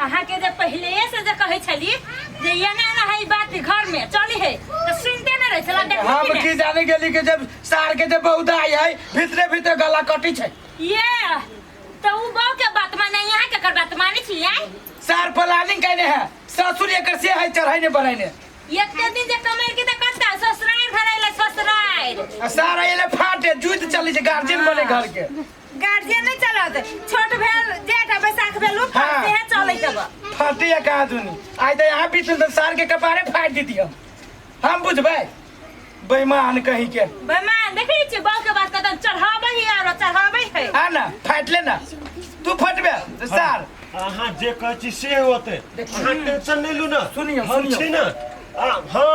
अहाँके जे पहिले से जे कहै छली जे एना एना है बात घर में चली है तऽ सुनते नहि रहै छला देखली हम कि की जाने गेली कि जब सार के जब बहुदा आई है भीतरे भीतरे गला कटी छै ये तऽ उ बहू के बात माने यहाँ के बात माने छी आय सार प्लानिंग कैने है ससुर एकर से है चढ़ाई बढ़ाई एते दिन जे कमेल के तऽ कत्ता ससुरारि घर अइले ससुरारि आ सार अइले फाटे जुइत चली छै गार्जियन बने घर के गार्जियन नहीं चलत छोट भेल जेठ आ बैसाख भेल उ हाँ। सेहे चलैत अब फाटे या कहाँ दुनी आइ तऽ यहाँ बीच में तऽ सार के कपारे फाटि दीदी हम बुझबै बेईमान कहीं के बेईमान देखै छी बहू के बात कतन चढ़ाबै ही आरो चढ़ाबै है आ ना फाटि ले ना तू फटबे तऽ सार अहाँ जे कहै छी से होतै अहाँ टेंशन नहि लू ना सुनियौ, हम सुनियौ। छी ना हँ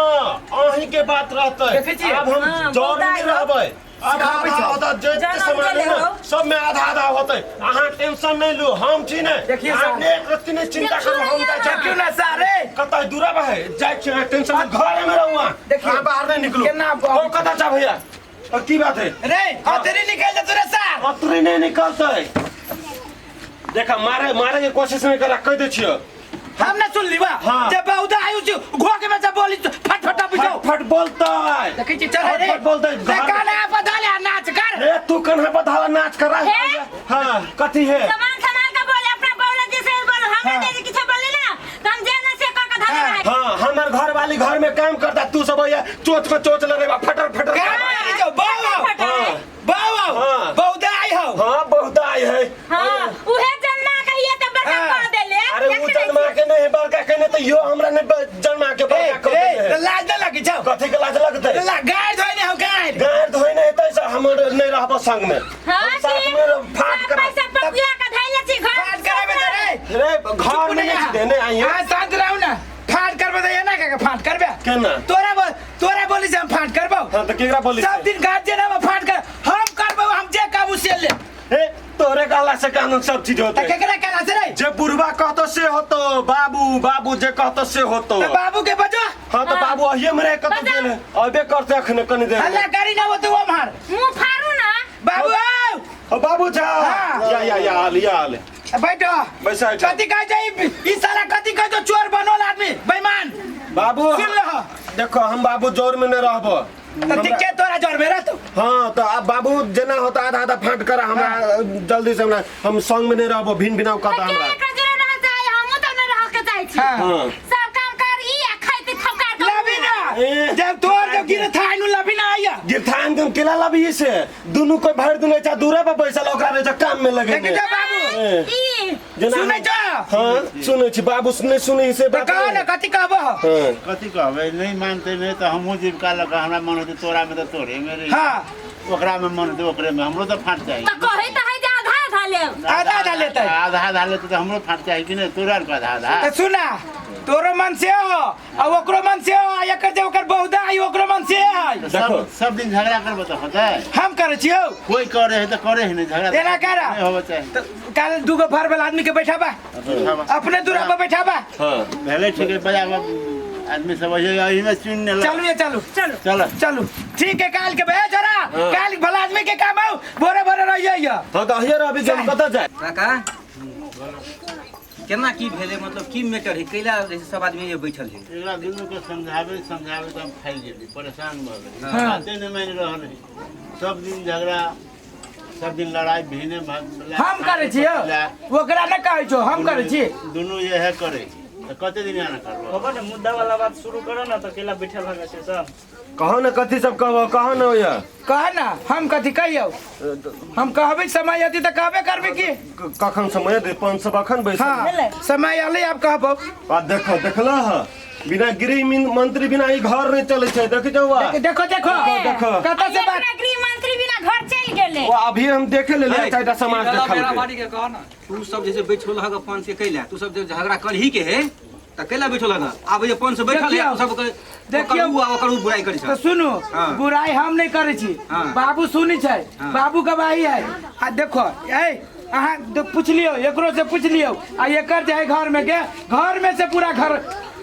अहीं के बात रहतै देखै छियै? आब हम हाँ, जर नहि बहुत रहबै आब सिखाबै आधा छै। आधा जे जनम सामान है देले ना हो। सब में आधा आधा होतै अहाँ टेंशन नहि लू हम छी ने देखियौ अहाँ साहब। एक रत्ती नहि चिंता देखियौ करू हम ना जाइ छी देखियौ ना सारे कतऽ दूरा बा है जाइ छी अहाँ टेंशन नहि घरे में रहू अहाँ देखियौ। अहाँ बाहर नहि निकलू केना ओ कतऽ जा भैया और की बात है रे अतरी निकल जा तोरे सार अतरी नहि निकलतै देखा मारे मारे के कोशिश नहि करा कहि दै छियौ हम ना सुन लीवा हाँ। जब बहुदा आयु छी घो के में जब बोली फट फट बुझाओ फट फट बोलतै देखै छी चढ़ै रे फट फट बोलतै ते काना पर धले नाच कर रे तू कन्हा पर धाला नाच कर रहा है हे? हाँ कथी है सामान सामान का बोले अपना बोले जैसे बोल हमरा हाँ। दे किछो बोले ना तो हम जे ना से कह के धरे हाँ। रहे हाँ हमार घर वाली घर में काम करता तू सब ये चोच को चोच लड़े बा फटर फटर काम करी जो बाऊ फटर हाँ। बाऊ हाँ। बहुदा आई हो हाँ बहुत आई है हां उहे जन्मा के ये त बड़का हाँ। कह देले अरे वो जन्मा के नहीं बड़का के नहीं तो यो हमरा ने जन्मा के ए बड़का कर ए देले त लाज न लगी छौ कथी के लाज लगतै ला गाय धोइ ने हो गाय गायर धोइ नहीं हेतै से हमर नहीं रहब संग में हां हम साथ में रह- फाट कर पैसा पपुआ के धैले छी घर फाट कराबे त रे रे घर में नहीं देने आई है हां शांत रहू ना फाट करबे त एना के फाट करबे केना? तोरा बोल तोरा बोली से हम फाट करबो हाँ तो केकरा बोली सब दिन गार्जियन हम फाट कर हम करबो हम जे काबू से ले ए तोरे कहला से कानून सब चीज त होते केकरा कहला से रे जे बुढ़वा कहतो से होतो बाबू बाबू जे कहतो से होतो त बाबू के बजो हाँ तो बाबू अहिए में रह कत बजा। गेल है अबे करते अखने कनी देर में। हल्ला करी ना वो तू हमार मुंह फाड़ू ना बाबू आओ ओ बाबू जा हाँ। या या या आल या आल बैठो बैसा बैठो। कथी कहै छै ई साला कथी कहै छै चोर बनल आदमी बेईमान बाबू सुन लह देखो हम बाबू जोर में नहीं रहबो त ठीक छै तोरा जोर में रहतौ हाँ तो अब बाबू जेना होता आधा आधा फाट कर हमरा जल्दी से हमरा हम संग में नहीं रहबो भिन भिनाव त कहता के हमरा एकरा जोरे रह जाए हमहु त न रह के चाहै छी हाँ। हाँ। सब काम कर ई आ खाइत थपकार के लबी ना ए। जब तोर जब गिर था नु लबी ना आया गिरथान तुम केला लबी से दुनू कोई भर दुनू चा दूरे पर बैसल ओकरा रहे छै काम में लगे देखी जा बाबू ए। ई जेना सुनै छौ हाँ सुनै छी बाबू सुनै सुनै से त बात कह न कथी कहबो हाँ कथी कहबै नहि मानतै नहि तऽ हमहूँ जीविका लऽ कऽ हमरा मन होतै तोरामे तऽ तोरेमे रही हाँ ओकरामे मन होतै ओकरेमे हमरो तऽ फाँट चाही त कहै त है जे आधा आधा लेब आधा आधा लेतै। आधा आधा लेतै तऽ हमरो फाँट चाही कि नहि तोरा आरके आधा आधा त सुना तोरो मन से हो आ ओकरो मन से हो आ एकर जे ओकर बहुदा आई ओकरो मन से है तऽ देखो। सब सब दिन झगड़ा करबै तऽ होतै हम करै छियौ कोइ करे है तऽ करे है नहि झगड़ा तऽ एना करा। नहि होबऽ चाही त काल दूगो भर वाला आदमी के बैठाबा अपने दूरा पर बैठाबा हाँ भेलै ठीक है बजा आदमी सब एहिमे चुनि लेलक चलू ये चलू चलू चल चलू ठीक है काल के भैया जरा काल भला आदमी के काम आओ भोरे भोरे रहिए ये हाँ तो अहिए रहबी हम कतऽ जाए काका केना की भेलै मतलब की मैटर है कैला जे छै सब आदमी जे बैठल है एकरा दुनूके समझाबै समझाबै तऽ हम थाकि गेली परेशान भऽ गेली हाँ। बाते नहि मानि रहल है सब दिन झगड़ा सब दिन लड़ाई भिने हम करै छियै ओकरा नहि कहै छौ हम करै छी दुनू इएह करै तऽ कते दिन एना करबो कहबो ने मुद्दा वाला बात शुरू करो ना तो अकेला बैठल भऽ छै सब कहो ने कथी सब कहबो कहो ने होइया कह ना हम कथी कहियौ हम कहबै समय अथी तऽ कहबे करबै की कखन समय दे पाँच सब अखन बैसल हाँ समय अलै आब कहबौ आ देखो देखला ह बिना गृह मंत्री बिना ई घर नहीं चले छै देख जाओ देखो देखो देखो। कतऽ से बात अपना गृह मंत्री बिना घर चलि गेलै वो अभी हम देखे ले ले चारिटा समाज देखल के। भारी के कह ना तू सब जैसे बैठल हग पान से कैला तू सब जब झगड़ा करही के है त कैला बैठल हग आब जे पान से बैठल है देखियौ। तू सब के देखियौ। ओकर ऊ आ ओकर ऊ बुराई करी तऽ छ सुनू हाँ। बुराई हम नहि करै छी हाँ। बाबू सुनै छै हाँ। बाबू गवाही है आ देखो ए अहाँ पूछ लियौ एकरो से पूछ लियौ आ एकर जे है घर में के घर में से पूरा घर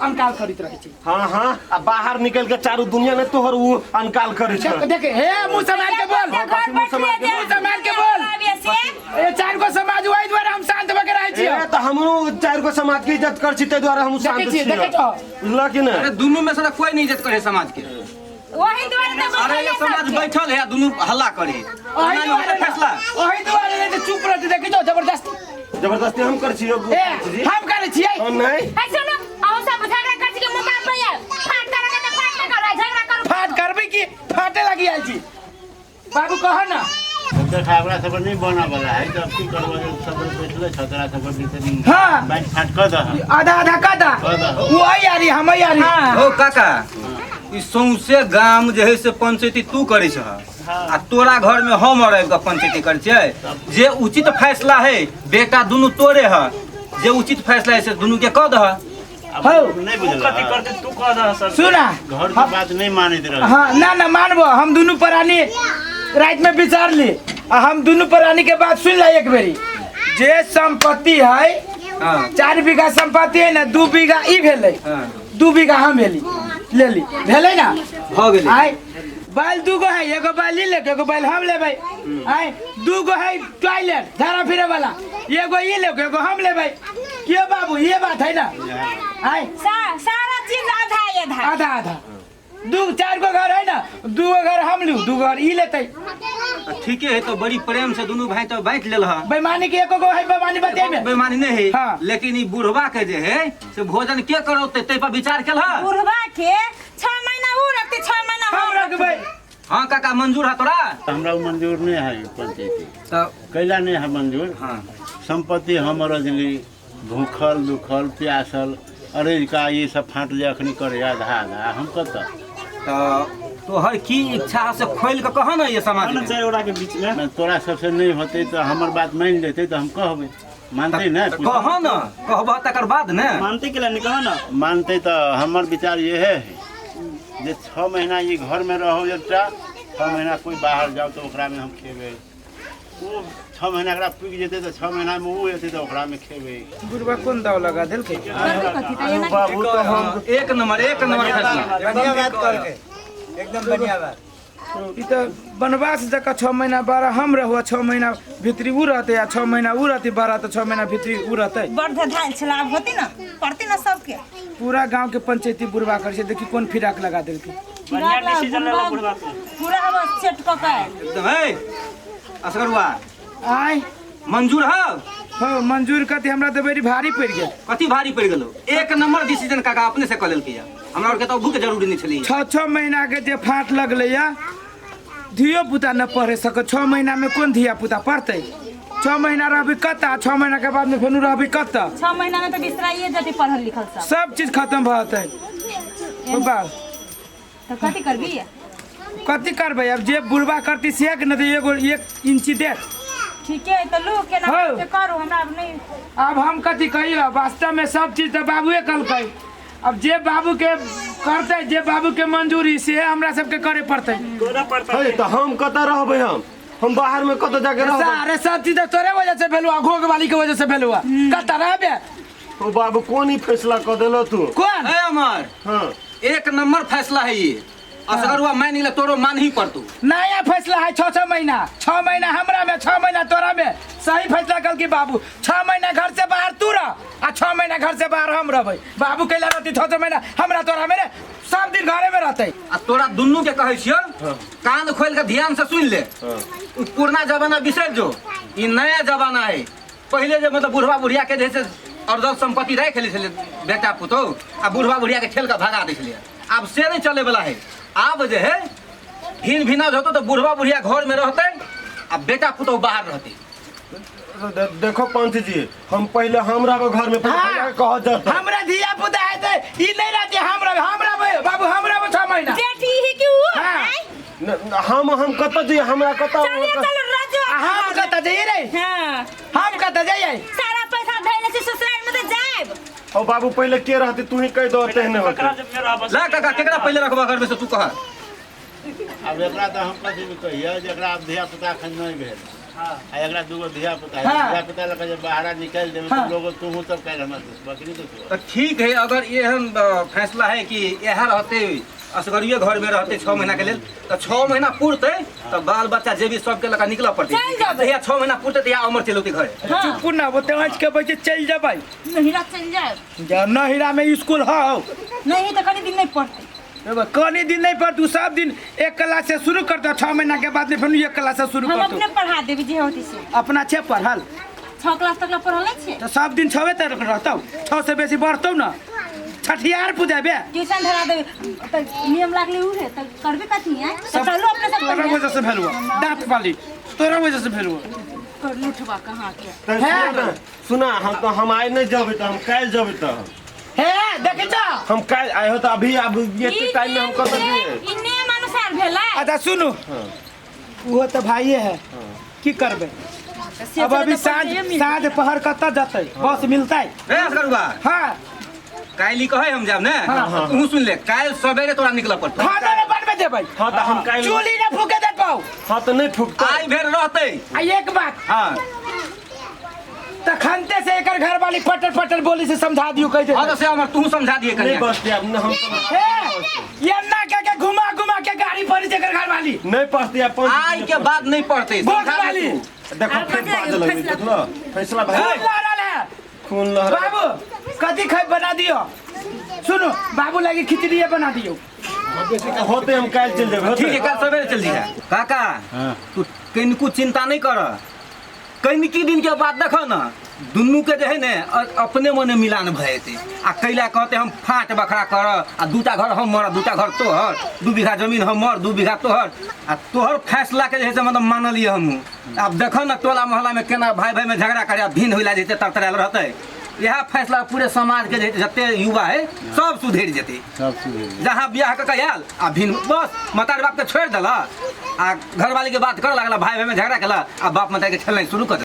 अनकाल करैत रहै छै हाँ हाँ आ बाहर निकल के चारू दुनिया ने तोहर ऊ अनकाल करे छै देख देख हे मुँह संभाल के बोल घर मुँह बैठले संभाल के मुँह संभाल के बोल से ए चार गो समाज वही द्वारा हम शांत भऽ के रहै छी लियो। ए, तऽ हमरो चारि गो समाज के इज्जत कर छी, ताहि दुआरे हम शांत देखै छियै, छी। देखै छौ। बुझलह कि नहि? अरे दुनू में से तऽ कोई नहीं इज्जत करे समाज के। वही दुआरे तऽ अरे बैठल ये है समाज सबके। बैठल है, दुनू हल्ला करे। ओही एना दुआरे होतै फैसला। ओही दुआरे नहि तऽ चुप रहतै, देखै छौ जबरदस्ती। जबरदस्ती हम कर छी। ए, हम करै छियै। हम नहि। है सुनो, अहूँ सब झगड़ा कर छी के मुँह कान पे आयल। फाट करे के तऽ फाट नहि करू, झगड़ा करू। फाट करबै की फाटे लागि आयल छी बाबू, कह ना। देख, हमरा सब नहीं बना वाला है तो अब की करबो? सब बैठले छ तोरा सब बीच। हाँ। बाँट फाट कऽ दह। आधा आधा कदा। कऽ दह। वो आई यारी, हम यारी। ओ काका, ई सौंसे गाम जे है से पंचायती तू करै छह आ तोरा घर में हम और आबि कऽ पंचायती करै छियै। जे उचित फैसला है, बेटा दुनू तोरे है, जे उचित फैसला है से दुनू के कऽ दह। अब हौ। नहीं तू बुझल। कथी करते तू कह दह सब। सुना। घर के बात नहीं मानैत रहे। हाँ, ना ना मानबो। हम दुनू प्राणी रात में विचार ली आ हम दुनू प्राणी के बात सुन ला एक बेरी। जे संपत्ति है, 4 बीघा संपत्ति है ना, 2 बीघा ई भेलै, 2 बीघा हम भेली लेली, भेलै ना? भऽ गेलै। आय बैल दूगो है, एगो बैल ई लेके, एगो बैल हम लेबै। आय दूगो है टॉयलेट झाड़ा फिरे वाला, एगो ई लेके, एगो हम लेबै। क्यों बाबू, ये बात है ना? आय सारा चीज आधा आधा। आधा आधा। दू चार गो घर है ना, दू गो घर हम लू, दू गो घर ई लेतै। तऽ ठीके है, तो बड़ी प्रेम से दुनू भाई तो बांटि लेल ह। बेईमानी के एको गो है बेईमानी बते में? बेईमानी नहीं है। हाँ। लेकिन ई बुढ़वा के जे है से भोजन के करौते, ताहि पर विचार केल ह? बुढ़वा के 6 महीना ऊ रखते, 6 महीना हम हम। रखबै। हाँ काका, मंजूर है तोरा? हमरा उ मंजूर नहीं है पंचायती। तऽ कैला नहीं है मंजूर? संपत्ति हम रजली, भूखल दुखल प्यासल अरे का ये सब फाँट जे अखनी करे आधा आधा, हम कतऽ? तऽ तोहर की इच्छा है से खोलि कऽ कह ना ये समाज में। चारि गोटा के बीच में। मैं तोरा सबसे नहीं होते तो हमर बात मान लेते तो हम कहबै, मानते ना? तऽ कह ना, कहबह तकर बाद ने। मानते के नहीं, कह ना। मानते तो हमर विचार ये है जे 6 महीना ये घर में रहो एकटा, 6 महीना कोई बाहर जाओ तो ओकरा में हम खेबै। ओ 6 महीना एकरा पुगि जेतै तऽ 6 महीना में ओ एतै तऽ ओकरा में खेबै। बुढ़वा कोन दाव लगा देलकै? करबै कथी तऽ एना। बाबू, तो हम एक नंबर, एक नंबर फैसला। बढ़िया बात करके, एकदम बढ़िया बात। ई तऽ वनवास जकाँ, 6 महीना 12 हम रहू, 6 महीना भित्री ऊ रहतै, आ 6 महीना ऊ रहतै 12, तऽ 6 महीना भित्री ऊ रहतै। बड़ धधायल छला, आब होती ना पड़ती ना सबके। पूरा गांव के पंचायती बुढ़वा कर छै, देखी कोन फिराक लगा देलकै। बढ़िया डिसीजन लेला बुढ़वा के। पूरा अब सेट कऽ के आयल। एकदम है असगरुआ। आय। मंजूर है? हो, मंजूर कथी, हमरा तऽ बड़ी भारी पड़ि गेल। कथी भारी पड़ि गेलो? एक नंबर डिसीजन काका अपने से कऽ लेलकै हमरा आरके तऽ भूख जरूरी नहीं छलै। 6-6 महीना के जे फाट लगलै या, धियो पुता न पढ़े सक। 6 महीना में कोन धिया पुता पढ़तै? 6 महीना रहबै कतऽ? 6 महीना के बाद में फेनु रहबै कतऽ? 6 महीना में तऽ बिसराइए जतै पढ़ल लिखल सब। सब चीज खत्म भऽ जेतै बाबा। तऽ कथी करबी? कथी करबै? अब जे बुढ़वा करती से के न तऽ एगो एक इंची देत। ठीके है, तऽ लू केना हौ। के करू, हमरा आब नहीं। अब हम कथी कहियो? वास्तव में सब चीज तऽ बाबुए कहलकै। अब जे बाबू के करतै, जे बाबू के मंजूरी, से हमरा सबके करे पड़तै। तोरा पड़ता। है तऽ हम कतऽ रहबै? हम बाहर में कतऽ जाके रहबै? अरे सब चीज तऽ तोरे वजह से भेलुआ, घोघ वाली के वजह से भेलुआ। कतऽ रहबे? ओ बाबू, कोन ही फैसला कऽ देलो तू? कोन? ए अमर। हाँ। एक नंबर फैसला है ये असगरुआ, मान गेलै तोरो मान ही पड़तू। नया फैसला है। 6-6 महीना, 6 महीना हमरा में, 6 महीना तोरा में। सही फैसला कल की बाबू। 6 महीना घर से बाहर तू रह आ 6 महीना घर से बाहर हम रहबै। बाबू कैला रहती 6-6 महीना हमरा तोरा में रे? सब दिन घरे में रहते। आ तोरा दुनू के कहै छियौ, कान खोल के ध्यान से सुन ले। उ पुरना जमाना बिसरि जो, ई नया जमाना है। पहिले जे मतलब बुढ़वा बुढ़िया के जे से अर्धल संपत्ति राखि लै छलै बेटा पुतोह आ बुढ़वा बुढ़िया के ठेल के भगा दै छलै, आब से नहीं चले वाला है। आब जे है भिन भिना होतो तो बुढ़वा बुढ़िया घर में रहते आ बेटा पुतोह बाहर रहते। देखो पंच जी, हम पहले हम रहबै घर में, पहिले भैया के कहत जतै। हमरा धिया पुता है ते ई नहीं रहते, हम रहबै, हम रहबै बाबू, हम रहबै 6 महीना। बेटी ही कि ऊ? हाँ। आँय? हम कतऽ जइयै? हमरा कतऽ? चलिए, चलो रजो। आ हम कतऽ जइयै रे? हाँ। हम कतऽ जइयै? सारा पैसा धैले छी ससुराल में, तऽ जायब। ओ बाबू, पहिले के रहते तू ही कहि दो, तेहने होतै। ककरा जब मेरा बस। ला काका, केकरा पहिले रखबा घर में से तू कह। आब एकरा तऽ हम कथी भी कहियै जे एकरा आब धिया पुता एखन नहि भेल आ एकरा दूगो धिया पुता है। धिया पुता लऽ कऽ जे बाहरा निकालि देबै तऽ लोग तूहूँ सब काल्हि हमरा बकरी तो तो ठीक है, अगर एहन फैसला है कि यह रहते असगरिये घर में रहते 6 महीना के लेल तऽ 6 महीना पुरतै तऽ बाल बच्चा जे भी सबके लऽ कऽ निकलऽ पड़तै। चलि जेबै। जहिया 6 महीना पुरतै तहिया अमर चलि औतै घरे। हाँ। चुप ना ओते आँच के बजे चलि जेबै। नहिरा चलि जायब। जब नहिरा में स्कूल हौ। नहीं तऽ कनी दिन नहीं पढ़तै। एगो कनी दिन नहीं पढ़तू, सब दिन एक क्लास से शुरू करतो, 6 महीना के बाद में फिर एक क्लास से शुरू हम करतो। अपने पढ़ा देबी जे होती से। अपना छे पढ़ल। 6 क्लास तक ला पढ़ल छियै। तो सब दिन 6 तक रहतौ, 6 से बेसी बढ़तौ ना, छठियार पूजेबे। ट्यूशन धरा देबे तऽ नियम लागले उ है तऽ करबे कथी है? तऽ चलू अपने सब तोरा वजह से भेलुआ दांत वाली, तोरा वजह से भेलुआ। कर लुठवा कहाँ के? सुना हम तो हम आइ नहीं जबे तऽ हम काल्हि जबे तऽ। हे देखै छ हम काल्हि आइ हो तऽ अभी अब ये टाइम में हम कतऽ दिए? ई नियम अनुसार भेलै। अच्छा सुनू, वो तो भाइये है, की करबे अब? अभी साँझ पहर कतऽ जतै, बस मिलतै। रे असगरुआ। हाँ। काल्हि कहै हम जाब ने, तू सुन ले, काल्हि सवेरे तोरा निकलऽ पड़तौ। खाना ने बनबे देबै। हाँ तऽ हम काल्हि चूल्ही ने फूके देतौ। हाँ तऽ नहीं फूकतै। आइ भेर रहतै। आ एक बात। हाँ। तखनते से एकर घर वाली पटर पटर बोली से समझा दियो कहि दे। हाँ तो से हमर तू समझा दिए नहीं कनिया। बसते अब हम हे ये ना के के घुमा घुमा के गाड़ी पड़ी एकर घर वाली। नहीं पढ़ते अब आइ के बाद नहीं पढ़ते। गोख वाली। देखो फिर बाज लगली, देखलो फैसला भाई। खून लहरल है। खून लहरल। बाबू कथी खाइ बना दियो। सुनो बाबू लागी खिचड़ी बना दियो। होते हम काल्हि चलि जेबै। ठीक है काल्हि सवेरे चलि जइहे। काका तू कनिको चिंता नहीं कर, कनिकी दिन के बाद देखो ना दुनू के जे है ने अपने मने मिलान भए जेतै। आ कैला कहते हम फाट बखरा कर आ दूटा घर हमर दूटा घर तोहर, 2 बीघा जमीन हमर 2 बीघा तोहर, आ तोहर फैसला के जे है से मतलब मानलियै हमहूँ। आब देखो ना टोला मोहल्ला में केना भाई भाई में झगड़ा करे, भिन्न होइला जेतै तरतरायल रहतै। यह फैसला पूरे समाज के जते युवा है सब सुधरि जेतै। सब सुधरि। जहाँ बियाह कऽ के आयल आ भिन्न बस मतार बाप के छोड़ि देलक आ घरवाली के बात करऽ लागल, भाई भाई में झगड़ा केलक आ बाप मतार के खेलनाइ शुरू कऽ देलक।